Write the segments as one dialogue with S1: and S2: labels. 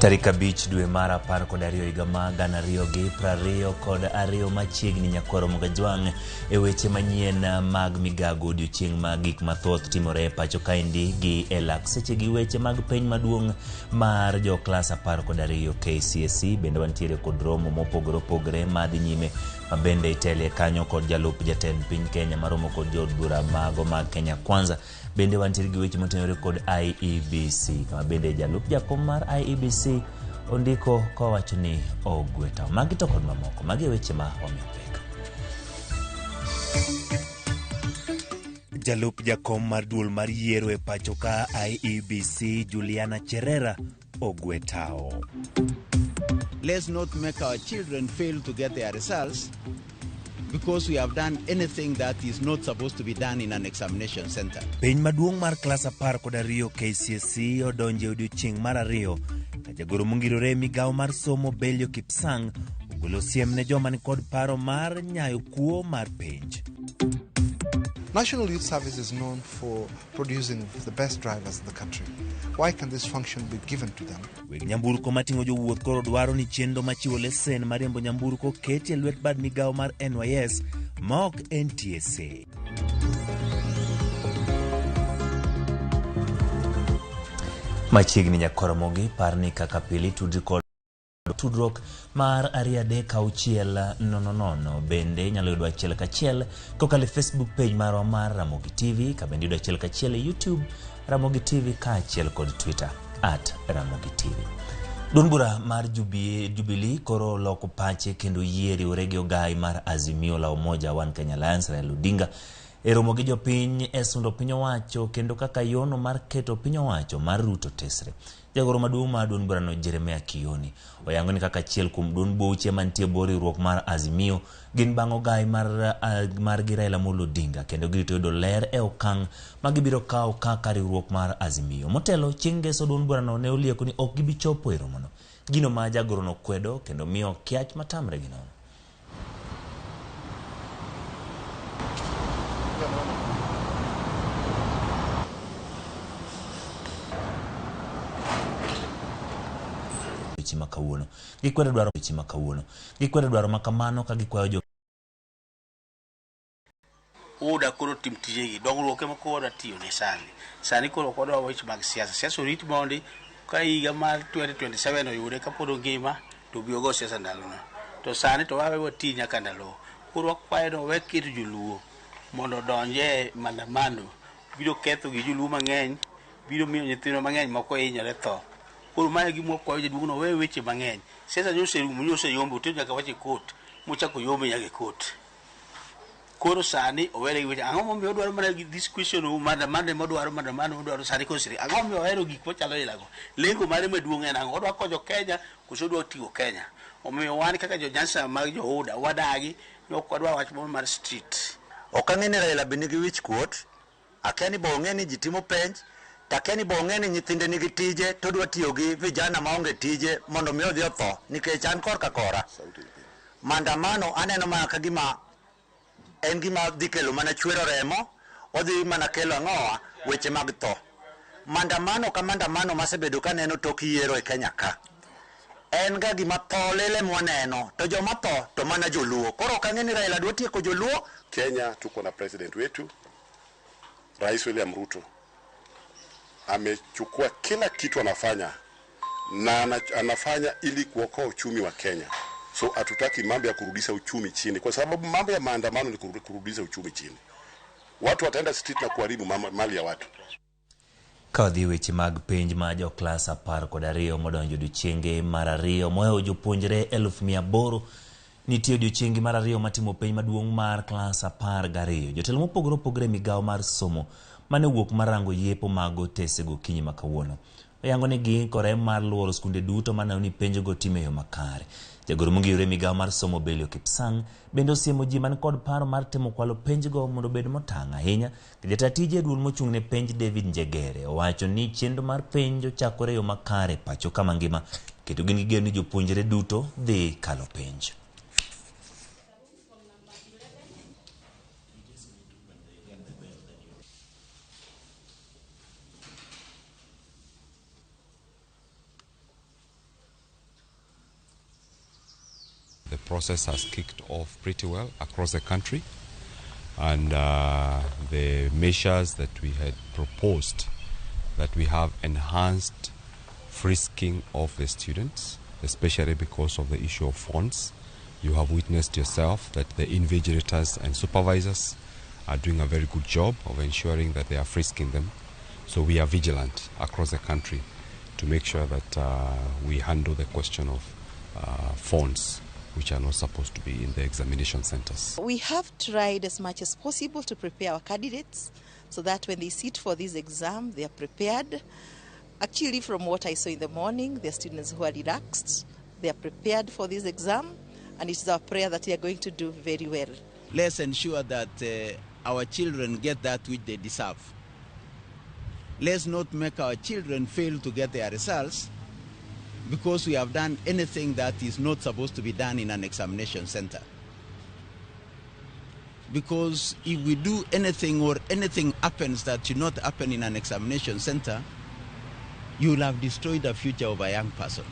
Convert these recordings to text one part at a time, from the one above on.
S1: Tarik 5 dwe mar 12 higa ma 2022 machiegni nyakwaro Mogajwang' e weche manyien mag migago odiochieng' ma gik mathoth timore e pacho kaendi gi e lak seche gi weche mag piny maduong' mar jo klas 12 KCSE bende wantiere kod romo mopogore opogore madhi nyime ma bende itelie kanyo kod jalup jatend piny Kenya maromo kod jood bura mago mag Kenya Kwanza. Bende wantiere gi weche motenore kod IEBC kama bende jalup jakom mar IEBC ondiko kowacho ni ogwe tao. Magi to kod mamoko, magi e weche ma omiyo pek. Jalup jakom mar duol mar yiero e pacho ka IEBC Juliana Cherera ogwe tao.
S2: Let's not make our children fail to get their results because we have done anything that is not supposed to be done in an examination center.
S1: Piny maduong' mar klas 12 KCSE odonjo e odiechieng' mar ariyo ka jagoro mongirore e migawo mar somo Belio Kipsang ogolo siem ne joma nikod paro mar nyayo kuo mar penj.
S3: National Youth Service is known for producing the best drivers in the country. Why can this function be given to them?
S1: Weg nyamburko mating'o jowuoth koro dwaro ni chenro machiwo lesen mar riembo nyamburko keti e lwet bad migawo mar NYS ma ok NTSA. Machiegni nyakoromogi par ni kaka pile tudri kod tudruok mar 236 00. Bende inyalo yudo achiel kachiel kokalo e Facebook page marwa mar Ramogi TV, ka bende yudo achiel kachiel e YouTube Ramogi TV kaachiel kod Twitter at Ramogi TV. Duond bura mar Jubilee koro loko pache kendo yie riwore gi ogai mar Azimio la Umoja One Kenya Alliance Raila Odinga e romo gi jopiny e sundo piny owacho kendo kaka yono mar keto piny owacho mar Ruto tesre. Jagoro maduong' mar duond burano Jeremiah Kioni oyango ni kaka achiel kuom duond buche mantie bwo riwruok mar Azimio gin bang' ogai margi Raila Amolo Odinga kendo girito yudo ler e okang' ma gibiro kawo kaka riwruok mar Azimio. Motelo chieng' ngeso duond burano ne olieko ni ok gibi chopo e romono. Gino ma jagorono kwedo kendo miyo kiach matamre gi nono. Weche ma kawuono gikwedo dwaro weche ma kawuono gikwedo dwaro ma kamano ka gikwayo jo
S4: UDA koro tim tijegi dongruok ema koro wadwa tiyo ne sani. Sani koro ok wadwa weche mag siasa. Siasa orit mondi ka higa mar 2027 oyude kapod ongima to obi ogo siasa ndalono. To sani to wawe wati nyaka ndalo. Koro wakwayo ni owe keto joluo mondo odonje maandamano. Biro ketho gi joluo mang'eny, biro miyo nyithindwa mang'eny moko hinyore tho. Koro mae e gima wakwayo jaduong' no owe weche mang'eny. Siasa nyocha oserumo, nyocha oseyombo, oter nyaka wach e court, mochako oyombe nyaka e court. Koro sani owere gi weche. Ang'o momiyo odwaro mana this question o maandamano ema odwaro, maandamano odwaro sani koro siri. Ang'o momiyo ohero gik machalo ilago? Lengo mare maduong' en ang'o? Odwa konyo Kenya koso odwa tigo Kenya? Omiyo wan kaka jo Nyanza mag jo UDA wadagi ni ok wadwa wach moro mar street.
S5: Ok ang'e ni Raila be nigi wich kuot, akia ni be ong'e ni ji timo penj, to akia ni be ong'e ni nyithinde nigi tije to odwa tiyo gi vijana maonge tije mondo mi odhi otho nikech an korka kora. Maandamano aneno mana ka gima en gima dhi kelo mana chwero remo, odhi mana kelo ang'owa weche mag tho. Maandamano ka maandamano masebedo kaneno tok yiero e Kenya ka, en ga gima tho lele mwaneno to joma tho to mana joluo. Koro ok ang'e ni Raila dwa tieko joluo.
S6: Kenya tuko na president wetu Rais William Ruto amechukua kila kitu anafanya na anafanya ili kuokoa uchumi wa Kenya. So hatutaki mambo ya kurudisha uchumi chini, kwa sababu mambo ya maandamano ni kurudisha uchumi chini. Watu wataenda street na kuharibu mali ya watu.
S1: Ka wadhi weche mag penj ma jo klas 12 modonjo odiochienge mar ariyo mohewo jopuonjre 800,000 nitie odiochienge mar ariyo matimo penj maduong' mar klas 12. Jotelo mopogore opogore e migawo mar somo mane owuok mar rango yepo mag otese gokinyi ma kawuono. Oyango ni giikore mar luoro skunde duto maneno ni penjogo timo e yo makare. Jagoro mongirore e migawo mar somo Belio Kipsang bende osiemo ji man kod paro mar temo kwalo penjgo mondo obed motang' ahinya. Jata tije e duol mochung' ne penj David Njegere owacho ni chenro mar penj ochakore e yo makare pacho kama ngima kendo gin gi geno ni jopuonjre duto dhi kalo penj.
S7: The process has kicked off pretty well across the country, and the measures that we had proposed, that we have enhanced frisking of the students, especially because of the issue of phones. You have witnessed yourself that the invigilators and supervisors are doing a very good job of ensuring that they are frisking them. So we are vigilant across the country to make sure that we handle the question of phones which are not supposed to be in the examination centers.
S8: We have tried as much as possible to prepare our candidates so that when they sit for this exam, they are prepared. Actually, from what I saw in the morning, there are students who are relaxed, they are prepared for this exam, and it is our prayer that they are going to do very well.
S2: Let's ensure that our children get that which they deserve. Let's not make our children fail to get their results because we have done anything that is not supposed to be done in an examination center. Because if we do anything or anything happens that should not happen in an examination center, you will have destroyed the future of a young person.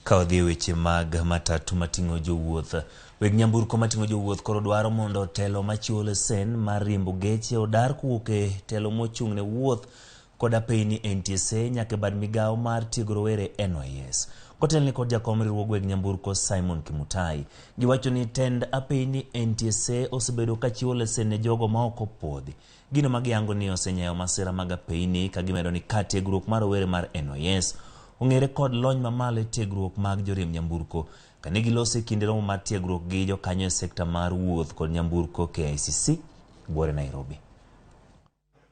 S1: Ka wadhi e weche mag matatu mating'o jowuoth, weg nyamburko mating'o jowuoth koro dwaro mondo telo machiwo lesen mar riembo geche odar kowuok e telo mochung' ne wuoth kod apeyni NTSA nyaka e bad migawo mar tiego rowere NYS. Kotelni kod jakom riwruog weg nyamburko Simon Kimutai, giwacho ni tend apeyni NTSA osebedo kachiwo lesen ne jogo ma ok opuodhi. Gino ma giyango ni osenyayo masira mag apeyni ka gimedo ni ka tiegruok mar rowere mar NYS ong'ere kod lony mamalo e tiegruok mag joriemb nyamburko. Kane giloso e kinde romo mar tiegruok gi jokanyo e sekta mar wuoth kod nyamburko KICC, buore Nairobi.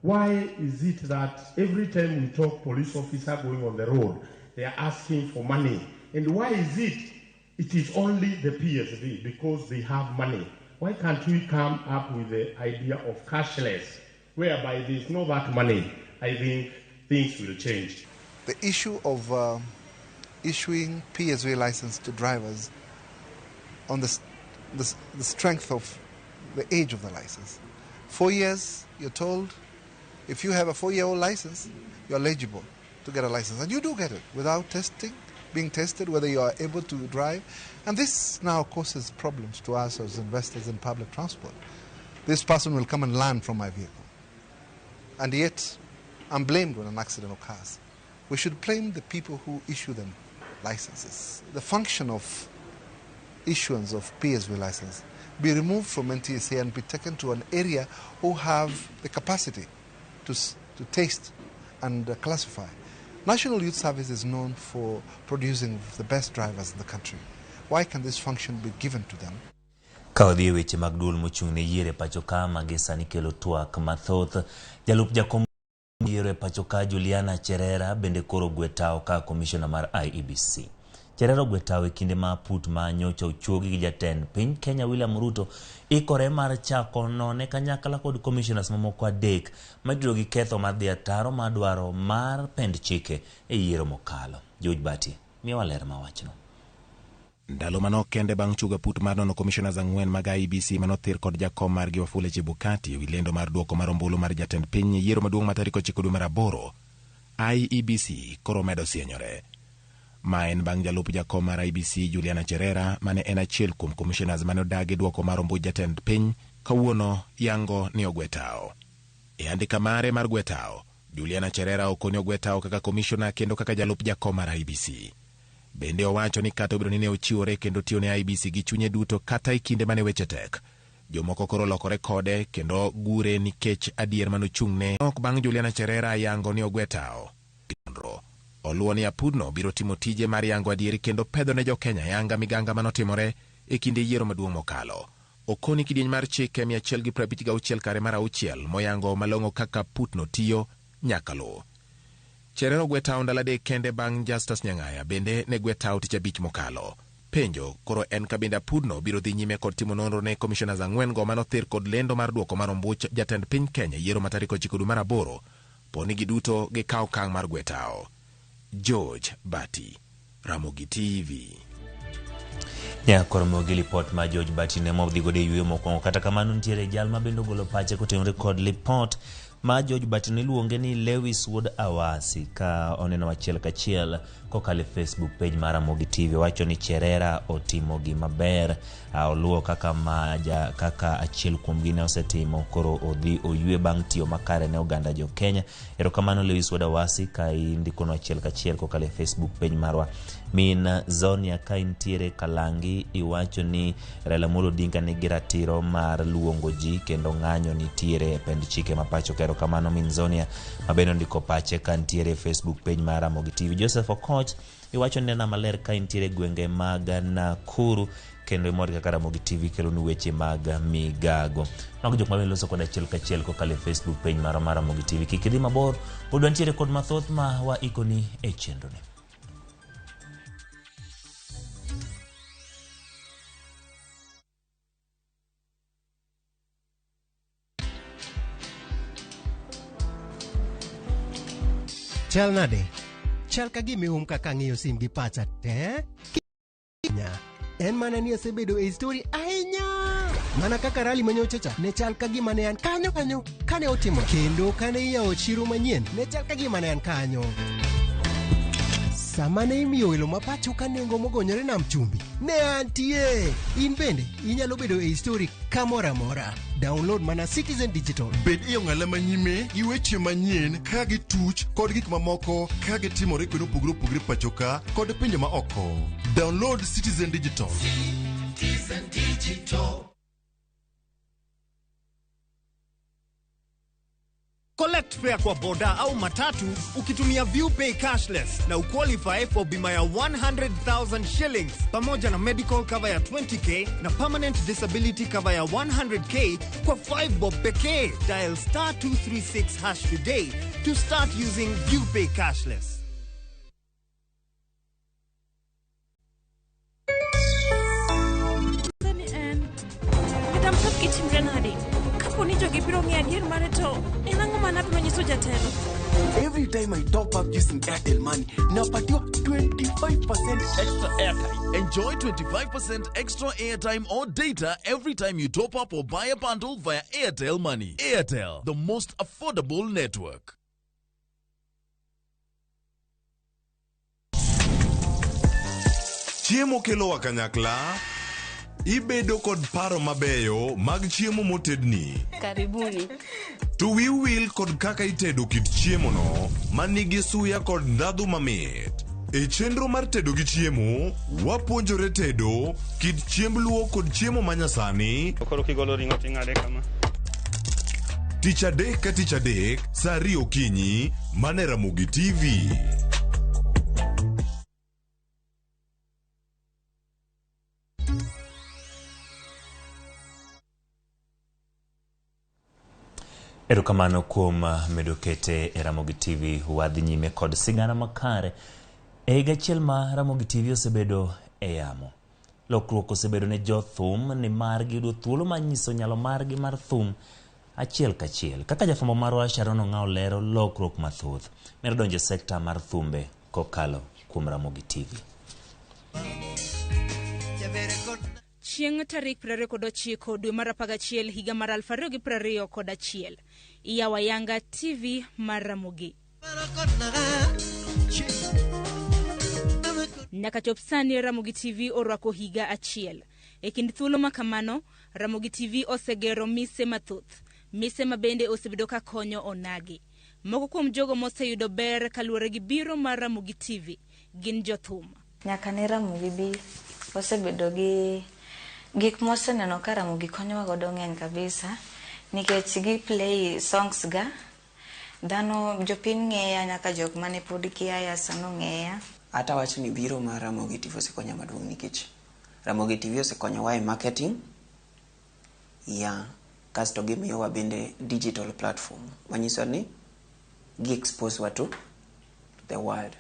S9: Why is it that every time we talk police officer going on the road, they are asking for money? And why is it it is only the PSV because they have money? Why can't we come up with the idea of cashless, whereby there is no that money? I think things will change.
S3: The issue of issuing PSV license to drivers on the strength of the age of the license. 4 years, you're told, if you have a 4-year-old license, you're eligible to get a license. And you do get it without testing, being tested, whether you are able to drive. And this now causes problems to us as investors in public transport. This person will come and learn from my vehicle. And yet, I'm blamed when an accident occurs. We should blame the people who issue them licenses. The function of issuance of PSV license be removed from NTSA and be taken to an area who have the capacity to test and classify. National Youth Service is known for producing the best drivers in the country. Why can this function be given to them?
S1: Ka wadhi e weche mag duol mochung' ne yiero e pacho ka ma gi sani kelo twak mathoth, jalup jakom yiero e pacho ka Juliana Cherera bende koro ogwe tao ka komishona mar IEBC. Cherera ogwe tao e kinde ma put ma nyocha ochuogi gi jatend piny Kenya William Ruto ikore mar chako none kanyakla kod commissioners mamoko 3 maitudo gi ketho mar dhi ataro mar dwaro mar pend chike e yiero mokalo. George Bati miyowa ler ma wachno.
S10: Ndalo manok kende bang' chugo put mar nono commissioners 4 mag IEBC manothir kod jakom margi Wafula Chebukati ewi lendo mar duoko mar ombulu mar jatend piny e yiero maduong' ma tarik 9 dwe mar 8, IEBC koro medo sienyore. Ma en bang' jalup jakom mar IEBC Juliana Cherera mane en achiel kuom commissioners mane odagi duoko mar ombuch jatend piny kawuono yango ni ogwe tao. E andika mare mar gwe tao, Juliana Cherera okoni ogwe tao kaka commissioner kendo kaka jalup jakom mar IEBC. Bende owacho ni kata obedo ni ne ochiwore kendo tiyo ne IEBC gi chunye duto kata e kinde mane weche tek, jomoko koro lokore kode kendo gure nikech adier manochung'ne. Ok bang' Juliana Cherera yango ni ogwe tao. Oluwo ni apudno biro timo tije mar yango adieri kendo pedho ne jokenya yanga miganga manotimore e kinde yiero maduong' mokalo. Okoni kidieny mar chike 156 kare mar 6 moyango malong'o kaka putno tiyo nyaka luw. Cherera ogwe tao ndalo 3 kende bang' Justus Nyang'aya bende ne gwe tao tich abich mokalo. Penjo koro en ka bende apudno biro dhi nyime kod timo nonro ne commissioners 4 go manothir kod lendo mar duoko mar ombuch jatend piny Kenya yiero ma tarik 9 dwe mar 8 poni giduto gikawo okang' mar gwe tao. George Bati, Ramogi TV.
S1: Nyakoro mogi lipot ma George Bati ne modhi godo e yueyo mokwongo. Kata kamano nitiere jal ma bende ogolo pache kotenore kod lipot Ma George Batino iluonge ni Lewis Wuod Awasi ka oneno achiel kachiel kokalo e Facebook page mar Ramogi TV wacho ni Cherera otimo gima ber oluwo kaka maja kaka achiel kuomgi ne osetimo koro odhi oywe bang' tiyo makare ne oganda jo Kenya. Erokamano Lewis Wuod Awasi ka indikono achiel kachiel kokalo e Facebook page marwa. Min Zonia ka intiere Kalangi iwacho ni Raila Amolo Odinga nigi ratiro mar luongo ji kendo ng'anyo nitiere e pend chike ma pacho ka. Erokamano Min Zonia ma bende ondiko pache ka nitiere e Facebook page mar Ramogi TV. Joseph Okoch iwacho ni nena maler ka intiere e gwenge mag Nakuru kendo imor kaka Ramogi TV keloni weche mag migago. Mago jok mabende loso kod achiel kachiel kokalo e Facebook page marwa mar Ramogi TV. Kik idhi mabor, pod wantiere kod mathoth ma waikoni e chenroni.
S11: Chal nade? Chal ka gima ihum kaka ang'iyo sim gi pacha te. Nya. En mana ni asebedo e story ahinya. Mana kaka rally manyocha cha ne chal ka gima ne an kanyo kanyo kane otimo kendo kane iyawo chiro manyien ne chal ka gima ne an kanyo. Sama ne imiyo welo ma pacho ka nengo mogonyore nam chumbi ne antie. In bende inyalo bedo e story kamoro amora. Download mana Citizen Digital.
S12: Bed e ong'ala manyime gi weche manyien ka gituch kod gik mamoko ka gitimore kuonde mopogore opogore pacho ka kod pinje ma oko. Download Citizen Digital.
S13: Citizen Digital.
S14: Collect fare kwa boda au matatu ukitumia ViewPay cashless na uqualify for bima ya 100,000 shillings pamoja na medical cover ya 20k na permanent disability cover ya 100k kwa 5 bob pekee. Dial star 236 hash today to start using ViewPay cashless.
S15: Ni en Madam Top gitimre nade? Kapo ni jogi biro ng'eyo adier mare to en ang'o ma nabiro nyiso jatelo?
S16: Every time I top up using Airtel Money, napatiwa 25% extra airtime.
S17: Enjoy 25% extra airtime or data every time you top up or buy a bundle via Airtel Money. Airtel, the most affordable network.
S12: Chiemo kelowa kanyakla. Ibedo kod paro mabeyo mag chiemo motedni.
S18: Karibuni.
S12: To wiu wil kod kaka itedo kit chiemono manigi suya kod ndhadhu mamit. E chenro mar tedo gi chiemo, wapuonjore tedo kit chiemb luo kod chiemo manyasani.
S19: Koro kigolo ring'o ting'ade kama.
S12: Tich adek ka tich adek saa ariyo okinyi mana e Ramogi TV.
S1: Erokamano kuom medo kete e Ramogi TV. Wadhi nyime kod sigana makare. E higa achiel ma Ramogi TV osebedo e yamo, lokruok osebedo ne jothum nimar giyudo thuolo mar nyiso nyalo margi mar thum achiel kachiel. Kaka jafwambo marwa Sharon Ong'awo lero lokruok mathoth medo donjo e sekta mar thumbe kokalo kuom Ramogi TV.
S20: Chieng' tarik 29 dwe mar 11 higa mar 2021, iyawo ayanga TV mar Ramogi. Nyaka chop sani Ramogi TV orwako higa achiel. E kind thuolo ma kamano, Ramogi TV osegero mise mathoth, mise ma bende osebedo ka konyo onagi. Moko kuom jogo moseyudo ber kaluwore gi biro mar Ramogi TV gin jothum.
S21: Nyaka ne Ramogi bi, wasebedo gi gik mwaseneno ka Ramogi konyowa godo ng'eny kabisa nikech gi play songs ga dhano jopiny ng'eya nyaka jok mane pod kiaya sano ng'eya.
S22: Ata wach ni biro mar Ramogi TV osekonya maduong' nikech Ramogi TV osekonyowa e marketing yeah, kasto gimiyowa bende digital platform manyiso ni gi expose wa to the world.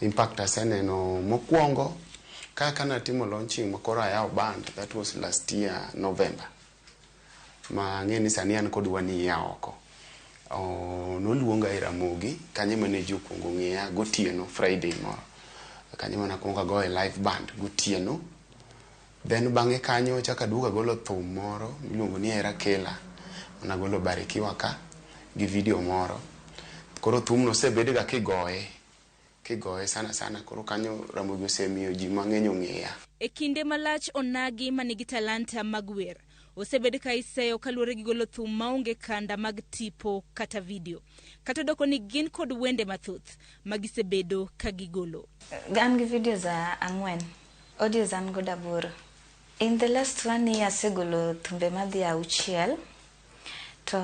S23: Impact aseneno mokwongo kaka natimo launching makoro ayawo band that was last year November ma ang'e ni sani an kod one year oko. Noluonga e Ramogi kanyo ema ne ji okuongo ng'eya gotieno Friday moro kanyo ema nakuongo agoye live band gotieno. Then bang'e kanyo achako aduogo agolo thum moro miluongo ni Hera Kela managolo Barikiwa ka. gi video moro. Koro thumno osebedga kigoye kigoye sana sana, koro kanyo Ramogi osemiyo ji mang'eny ong'eya.
S20: E kinde malach onagi manigi talanta mag wer osebed ka iseyo kaluwore gi golo thum maonge kanda mag tipo kata video, kata doko ni gin kod wende mathoth ma gisebedo ka gigolo.
S21: An gi videos 4, audios an godo 8. In the last 1 year asegolo thumbe madhi 6, to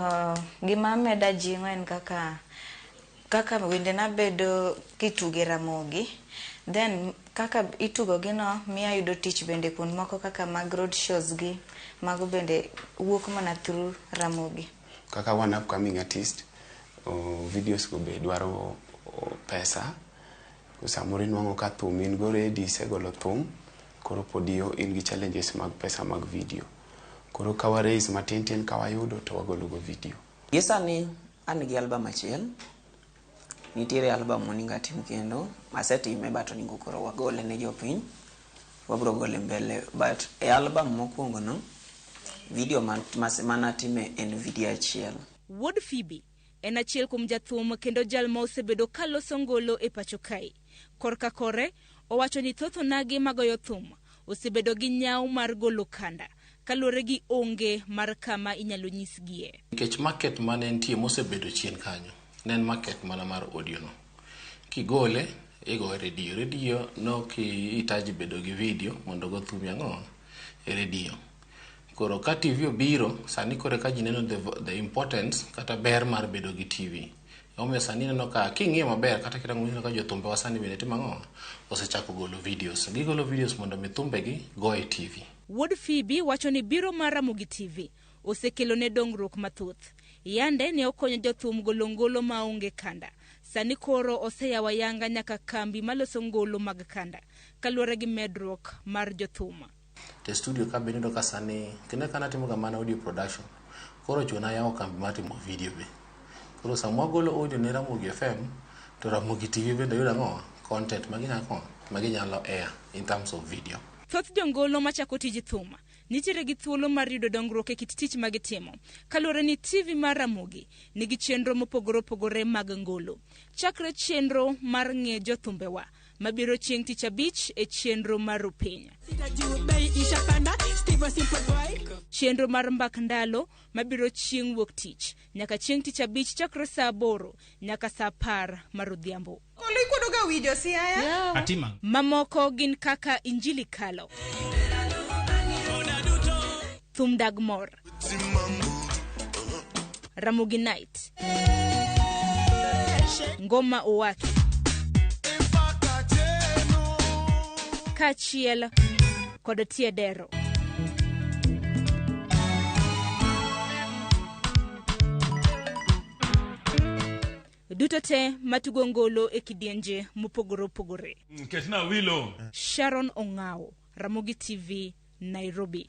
S21: gima meda jing'o en kaka wendena bedo kituge Ramogi, then kaka itugo gino miyo ayudo tich bende kuond moko kaka mag road shows gi, mago bende wuok mana through Ramogi.
S23: Kaka one upcoming artist, videos go be dwaro pesa. Samoro inwang'o ka thum in go ready, isegolo thum, koro pod in gi challenges mag pesa mag video. Koro ka wa raise matin tin ka wayudo to wagolo go video.
S22: Gi sani an gi album achiel. Nitiere album monego atim kendo, asetime but onego koro wagole ne jopiny, wabro gole mbele. But e album mokwongo no, video manatime en video achiel.
S20: Wuod Phoebe en achiel kuom jathum kendo jal ma osebedo ka loso ngolo e pacho kae. Korka kore, owacho ni thoth onagi magoyo thum osebedo gi nyawo mar golo kanda kaluwore gi onge mar kama inyalo nyisgie.
S4: Nikech market mane nitie mosebedo chien kanyo, ne en market mana mar audio no. Kigole, igoye redio. Redio no kihitaji bedo gi video mondo go thumi ang'o e redio. Koro ka TV obiro, sani koro ka ji neno the importance kata ber mar bedo gi TV. Omiyo sani ineno ka king'iyo maber kata kirango ineno ka jothumbewa sani bende timo ang'o? Osechako golo videos. Gigolo videos mondo mi thumbegi go e TV.
S20: Wuod Phoebe wacho ni biro mar Ramogi TV osekelo ne dongruok mathoth. Yande ne okonyo jothum golo ngolo maonge kanda. Sani koro oseyawo ayanga nyaka kambi maloso ngolo mag kanda kaluwore gi medruok mar jothum.
S4: Te studio ka bende iyudo ka sani kinde ka natimo ga mana audio production, koro chuna yawo kambi mar timo video be. Koro sama wagolo audio ne Ramogi FM to Ramogi TV bende yudo ang'o? Content maginyalo air in terms of video.
S20: Thoth jongolo machako tij thum nitiere gi thuolo mar yudo dongruok e kit tich magitimo kaluwore ni TV mar Ramogi nigi chenro mopogore opogore mag ngolo. Chakre chenro mar ng'e jothumbewa mabiro chieng' tich abich e chenro mar Rupiny. Chenro mar mbak ndalo mabiro chieng' wuok tich nyaka chieng' tich abich chakre saa 8 nyaka saa 10 mar odhiambo. Mamoko gin kaka Injili Kalo, Thum Dag Mor, Ramogi Night, Ngoma Owaki, kaachiel kod Tiedero. Duto te matugo ngolo e kidienje mopogore opogore.
S5: Ketna wilo.
S20: Sharon Ong'ao, Ramogi TV, Nairobi.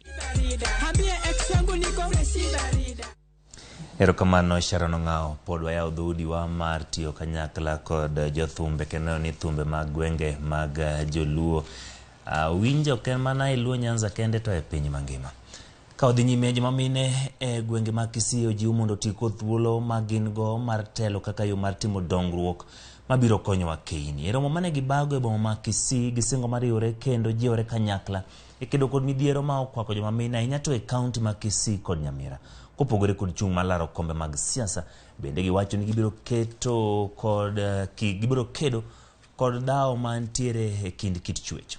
S1: Erokamano Sharon Ong'ao, pod wayawo dhoudiwa mar tiyo kanyakla kod jothumbe kendo ni thumbe mag gwenge mag joluo. Winjo ok en mana e Luo Nyanza kende to e piny mangima. Ka odhi nyime, joma mine e gwenge mag Kisii ojiw mondo oti kod thuolo ma gin go mar telo kaka yo mar timo dongruok mabiro konyowa keini. E romo mane gibago e boma ma Kisii, gisingo mar riwore kendo jiwore kanyakla e kedo kod midhiero ma okwako joma mine ahinya to e kaunti ma Kisii kod Nyamira. Kopogore kod chung' mar laro kombe mag siasa, bende giwacho ni gibiro kedo kod dhawo mantiere e kind kit chwech.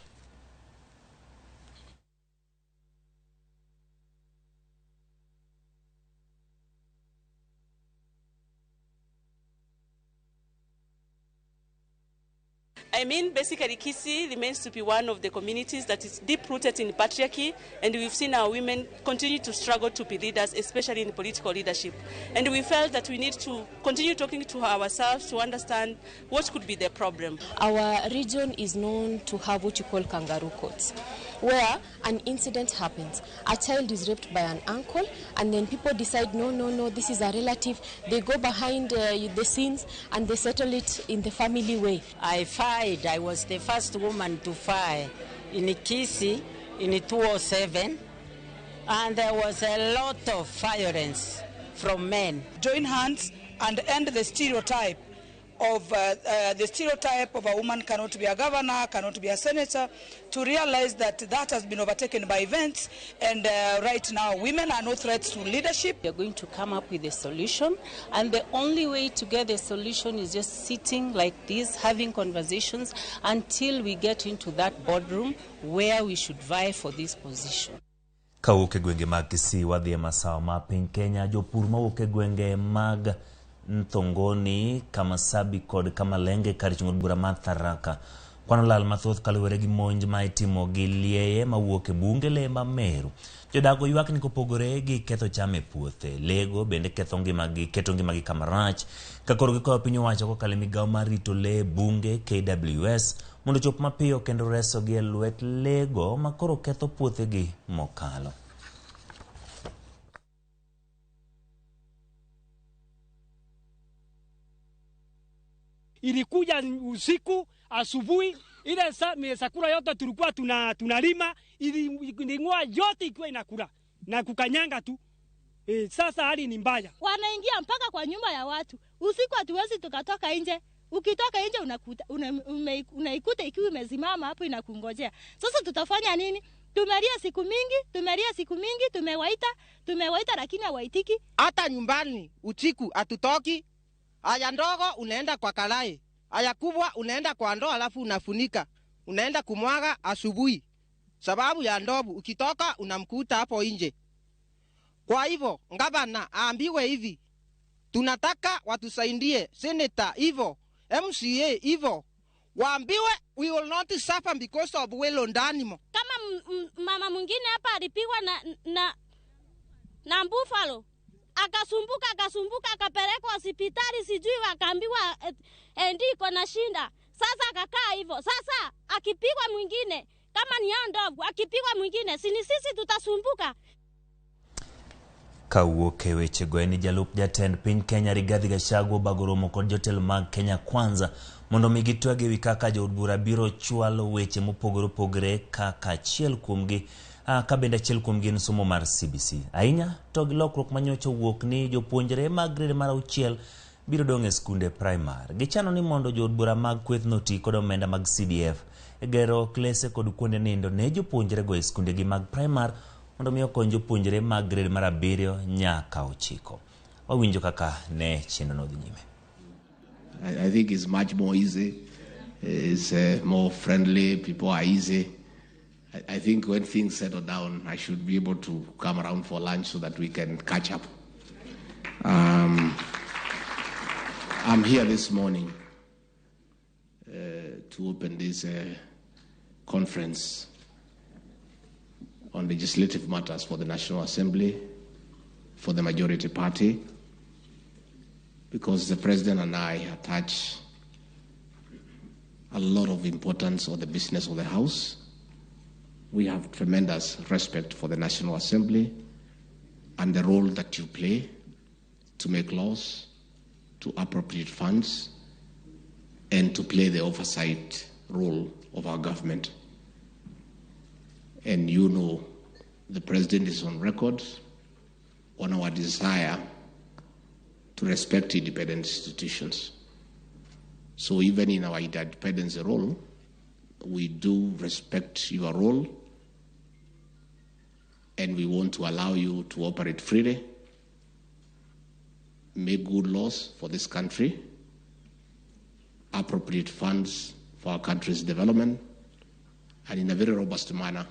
S18: I mean, basically, Kisii remains to be one of the communities that is deep-rooted in patriarchy, and we've seen our women continue to struggle to be leaders, especially in political leadership. And we felt that we need to continue talking to ourselves to understand what could be the problem.
S24: Our region is known to have what you call kangaroo courts, where an incident happens. A child is raped by an uncle, and then people decide, no, no, no, this is a relative. They go behind the scenes and they settle it in the family way.
S25: I filed. I was the first woman to file in Kisii in 2007, and there was a lot of violence from men.
S26: Join hands
S2: and end the stereotype of a woman cannot be a governor, cannot be a senator, to realize that that has been overtaken by events, and right now women are no threats to leadership.
S5: We are going to come up with a solution, and the only way to get the solution is just sitting like this, having conversations until we get into that boardroom where we should vie for this position.
S1: Kawuok e gwenge mag Kisii wadhi e masawa ma piny Kenya, jopur mawuok e gwenge mag Nthongoni, Kamasabi kod Kamalenge kar chung' od bura mar Tharaka kwano lal mathoth kaluwore gi monj ma itimo gi lieye mawuok e bunge le ma Meru. Jodago ywak ni kopogore gi ketho cham e puothe, lego bende ketho ngimagi, keto ngimagi kamarach. Ka koro gikwayo piny owacho kokalo e migawo mar rito le e bunge KWS mondo ochop mapiyo kendo resogi e lwet lego ma koro ketho puothegi mokalo.
S6: Ilikuja usiku, asubuhi, ile sakura yote tulikuwa tunalima, iling'oa yote ikiwa inakula na kukanyanga tu. Sasa hali ni mbaya.
S7: Wanaingia mpaka kwa nyumba ya watu. Usiku hatuwezi tukatoka nje. Ukitoka nje unakuta unaikuta ikiwa imesimama hapo inakungojea. Sasa tutafanya nini? Tumelia siku mingi, tumewaita lakini hawaitiki.
S8: Hata nyumbani usiku hatutoki. Aya ndogo unaenda kwa kalai, aya kubwa unaenda kwa ndoo alafu unafunika. Unaenda kumwaga asubuhi. Sababu ya ndovu ukitoka unamkuta hapo nje. Kwa hivyo gavana aambiwe hivi. Tunataka watusaidie, senator hivyo, MCA hivyo. Waambiwe we will not suffer because of well animal.
S7: Kama mama mwingine hapa alipigwa na buffalo. Akasumbuka akapelekwa hospitali, sijui wakaambiwa ndiko na shinda. Sasa akakaa hivyo. Sasa akipigwa mwingine kama ni ndovu, akipigwa mwingine si ni sisi tutasumbuka.
S1: Kawuok e wechego en ni jalup jatend piny Kenya Rigathi Gachagua obago romo kod jotelo mag Kenya Kwanza mondo mi gitwag ewi kaka jood bura biro chwalo weche mopogore opogore kaka achiel kuomgi ka bende achiel kuomgi en somo mar CBC. Ahinya to gi lokruok manyocha owuok ni jopuonjre mag grade mar 6 biro dong' e skunde primar. Gichano ni mondo jood bura mag kwethno oti kod omenda mag CDF e gero klese kod kuonde nindo ne jopuonjrego e skundegi mag primar mondo mi okony jopuonjre mag grade mar 7 nyaka 9. Wawinjo kaka ne chenrono dhi nyime.
S26: I think it's much more easy. It's more friendly. People are easy. I think when things settle down, I should be able to come around for lunch so that we can catch up. I'm here this morning to open this conference on legislative matters for the National Assembly, for the majority party, because the President and I attach a lot of importance on the business of the House. We have tremendous respect for the National Assembly and the role that you play to make laws, to appropriate funds, and to play the oversight role of our government. And you know, the President is on record on our desire to respect independent institutions. So even in our independence role, we do respect your role, and we want to allow you to operate freely, make good laws for this country, appropriate funds for our country's development, and in a very robust manner,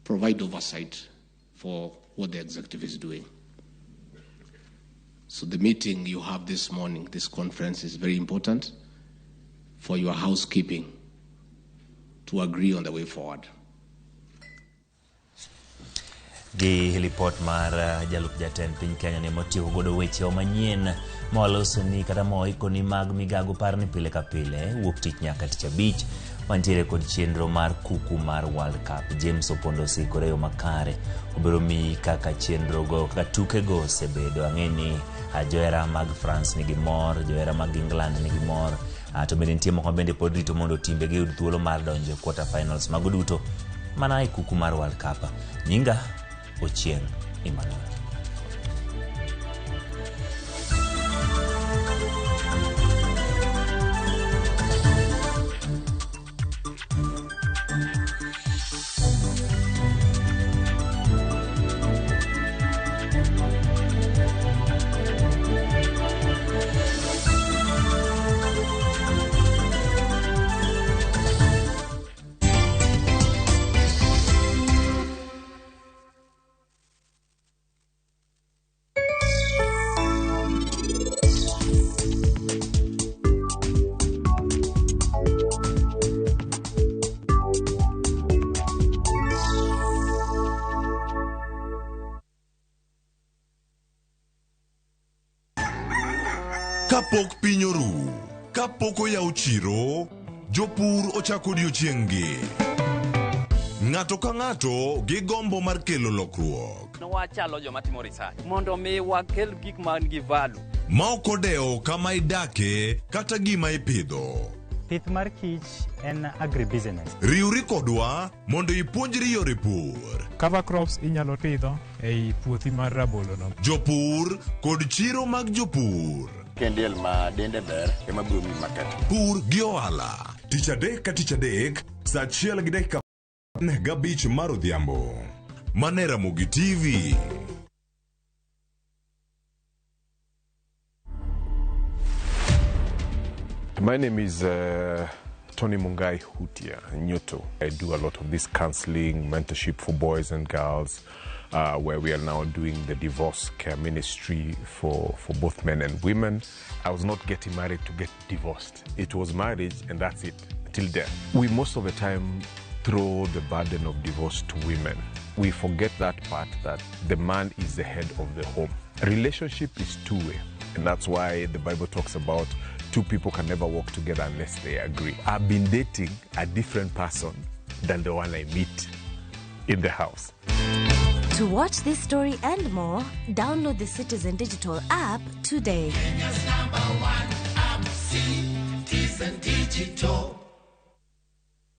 S26: provide oversight for what the executive is doing. So the meeting you have this morning, this conference, is very important for your housekeeping to agree on the way forward.
S1: Gi lipot mar jalup jatend piny Kenya ne motieko godo weche manyien mawaloso ni kata moiko ni mag migago par ni pile ka pile wuok tich nyaka tich abich wantiere kod chenro mar kuku mar World Cup. James Opondo osikore yo makare obiro miyi kaka chenro go kaka tuke go osebedo. Ang'e ni johera mag France nigi mor, johera mag England nigi mor, to bende nitie moko bende pod rito mondo timbe gi yud thuolo mar donjo e quarter finals mago duto mana e kuku mar World Cup. Nyinga Ochieng' Emmanuel.
S12: Kapok piny oru, kapok oyaw chiro, jopur ochako odiochieng'-gi. Ng'ato ka ng'ato gi gombo mar kelo lokruok.
S3: Wachalo joma timo research mondo mi wakel gik man gi value.
S12: Ma ok odewo kama idake kata gima ipidho.
S9: Pith mar kich en agribusiness.
S12: Riwri kodwa mondo ipuonjri yore pur.
S10: Cover crops inyalo pidho ei puothi mar rabolo no.
S12: Jopur kod chiro mag jopur.
S11: Kendiel ma dende ber ema biro miyi market.
S12: Pur gi ohala. Tich adek ka tich adek, sa 1:15 mar odhiambo. Mane Ramogi TV.
S13: My name is Tony Mungai Hutia Nyoto. I do a lot of this counseling, mentorship for boys and girls, where we are now doing the divorce care ministry for both men and women. I was not getting married to get divorced. It was marriage and that's it, till death. We most of the time throw the burden of divorce to women. We forget that part, that the man is the head of the home. Relationship is two-way. And that's why the Bible talks about two people can never walk together unless they agree. I've been dating a different person than the one I meet in the house.
S14: To watch this story and more, download the Citizen Digital app today.
S27: Kenya's number one app, Citizen Digital.